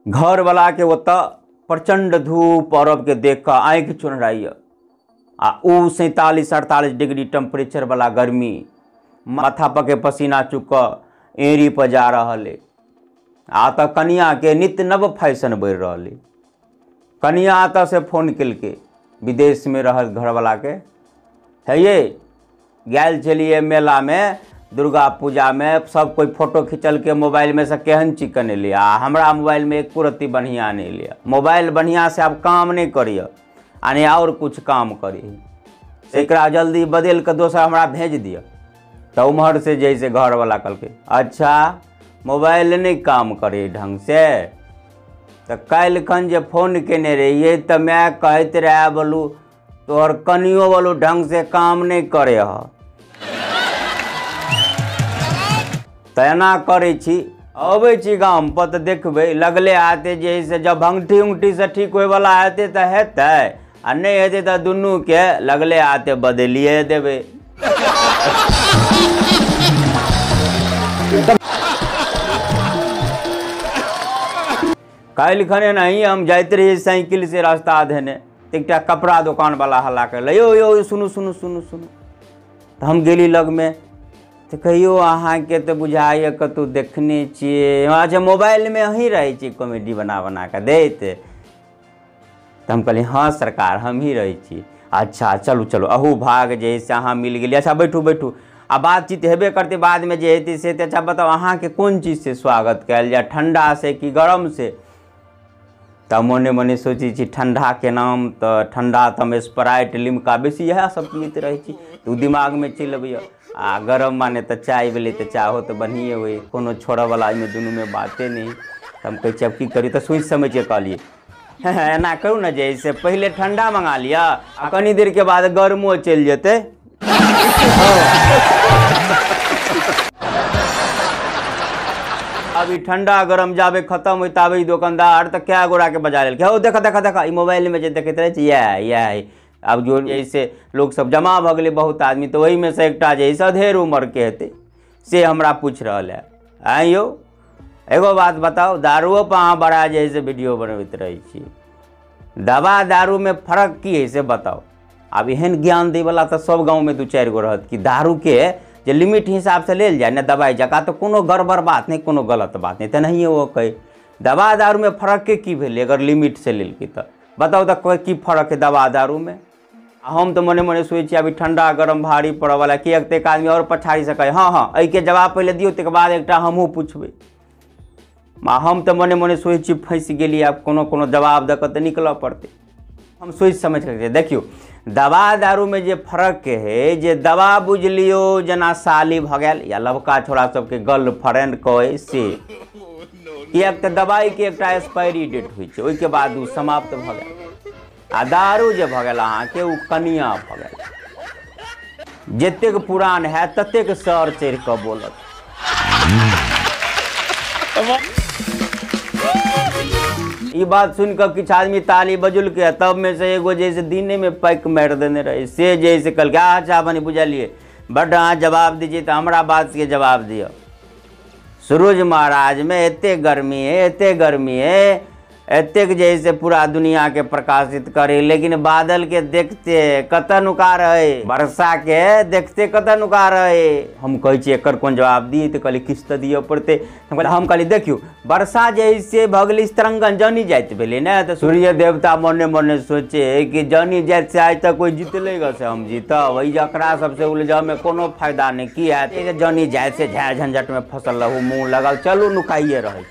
घरवला के ओतऽ प्रचंड धूप अरब के देख कऽ आँखि चुनराइए आ उ 47-48 डिग्री टेम्परेचर वाला गर्मी माथा पर के पसीना चुक एड़ी पर जा रहल है। आ तऽ कनिया के नित्य नव फैशन बढ़ि रहल है। कनिया तऽ से फोन केलकै विदेश में रहल घरवला के, हे ये गेल छलियै मेला में दुर्गा पूजा में सब कोई फोटो खिंचल के मोबाइल में से केहन चिकन एलै आ हमरा मोबाइल में एक रत्ती बढ़िया नहीं एलै। मोबाइल बढ़िया से आब काम नहीं करिए आ नहीं और कुछ काम करी, एकरा जल्दी बदलि कऽ दोसर हमरा भेज दिअ। तऽ उम्हर से जैसे घरवला कहलकै अच्छा मोबाइल नहीं काम करे ढंग से, तऽ काल्हिखन जे फोन केने रहियै तऽ माय कहैत रहए बोलू तोहर कनियो बोलू ढंग से काम नहीं करे ह। तऽ एना करै छी अबै छी गाम पर तऽ देखबै लगले आते जे से जब भंगठी उंगठी से ठीक होइवला हेतै तऽ हेतै आ नहीं हेतै तऽ दुनूके लगले आते बदलिए देबै। काल्हिखन एनाही हम जाइत रहियै साइकिल से रास्ता धेने तऽ एकटा कपड़ा दोकानवला हल्ला करलै, यौ यौ सुनू सुनू सुनू सुनू। तऽ हम गेली लगमे तऽ कहियो अहाँके तऽ बुझाइए कतहु देखने छियै, अच्छा मोबाइलमे अहीं रहै छी कॉमेडी बना बना कऽ दैत? तऽ हम कहलियै हाँ सरकार हमही रहै छी। अच्छा चलू चलू अहू भाग जे से अहाँ मिल गेलियै, अच्छा बैठू बैठू आ बातचीत हेबे करतै बादमे जे हेतै से हेतै। अच्छा बताउ अहाँके कोन चीजसँ स्वागत कयल जाय, ठण्डासँ कि गरमसँ? तऽ मोने मोने सोचै छी ठण्डाके नाम तऽ ठण्डा तऽ हम स्प्राइट लिमका बेसी इएह सब पीैत रहै छी तऽ ओ दिमागमे चलि अबैए, आ गरम माने तऽ चाय भेलै तऽ चाहो तऽ बढ़िए होइ, कोनो छोड़ऽवला एहिमे दुनूमे बाते नहि। तऽ हम कहै छी आब की करी, तऽ सोचि समझिके कहलियै एना करू ने जे से पहिले ठण्डा मँगा लिअ आ कनी देरके बाद गरमो चलि जेतै। अभी ठंडा गरम जाबे खत्म होय ताबे ई दोकानदार तऽ कए गोराके बजा लेलकै, हौ देखऽ देखऽ देखऽ ई मोबाइलमे जे देखैत रहै छै इएह इएह। आब जो जैसे लोक सब जमा भऽ गेलै बहुत आदमी, तऽ ओहिमे से एकटा जे है अधेड़ उम्रके हेतै से हमरा पूछि रहल है, आँय यौ एगो बात बताउ, दारुओ पर अहाँ बड़ा जे है से वीडियो बनबैत रहै छी, दवा दारूमे फर्क की है से बताउ। आब एहन ज्ञान दैवला तऽ सब गाँवमे 2-4 गो रहत कि दारूके जे लिमिट हिसाबसँ लेल जाय ने दवाइ जकाँ तऽ कोनो गड़बड़ बात नहि कोनो गलत बात नहि। तेनाहिए ओ कहै दवा दारूमे फर्कके की भेलै अगर लिमिटसँ लेलकै तऽ बताउ तऽ की फर्क है दवा दारूमे? हम तऽ मने मने सोचै छी अभी ठण्डा गरम भारी पड़ऽवला किएक तऽ एक आदमी आओर पछाड़ीसँ कहै हँ हँ एहिके जवाब पहिले दियौ ताहिके बाद एकटा हमहूँ पुछबै। आ हम तऽ मने मने सोचै छी फँसि गेलियै, आब कोनो कोनो जवाब दऽ कऽ तऽ निकलऽ पड़तै। हम सोचि समझि कऽ देखियौ दवा दारूमे जे फर्क है, जे दवा बुझि लियौ जेना साली भऽ गेल या लवका छोड़ा सबके गर्ल फ्रेंड कहै से, किएक तऽ दवाइके एकटा एक्सपायरी डेट होइ छै ओहिके बाद ओ समाप्त भऽ गेल, आ दारू जे भऽ गेल अहाँके ओ कनिया भऽ गेल, जतेक पुरान हैत ततेक सर चढ़ि कऽ बोलत। ई बात सुनि कऽ किछु आदमी ताली बजुलकै, तब में से एगो जे से दिने में पैक मारि देने रहे से जे से कहलकै अच्छा बनी बुझलियै बड्ड अहाँ जवाब दीजिए तऽ हमरा बातके जवाब दिअ। सूरज महाराज में एतेक गर्मी है एतेक गर्मी है एतेक जे से पूरा दुनिया के प्रकाशित करे, लेकिन बादल के देखते कतऽ नुका रहे, वर्षा के देखते कतऽ नुका रहे। हम कहै छी एकर कोन जवाब दिए? तऽ कहली किछु तऽ दिअ पड़तै। हम कहली देखियौ वर्षा जे से भऽ गेलै स्त्रंगन जनी जाति भेलै ने, तऽ सूर्य देवता मने मने सोचे कि जनी जाति से आइ तक कोइ जीतलै ग से हम जीतब, एहि जकरा सबसे उलझऽमे कोनो फायदा नहि, की हैत जनी जाति से झाड़ झंझटमे फसल रहू मुँह लगल चलू नुकाइए रहै।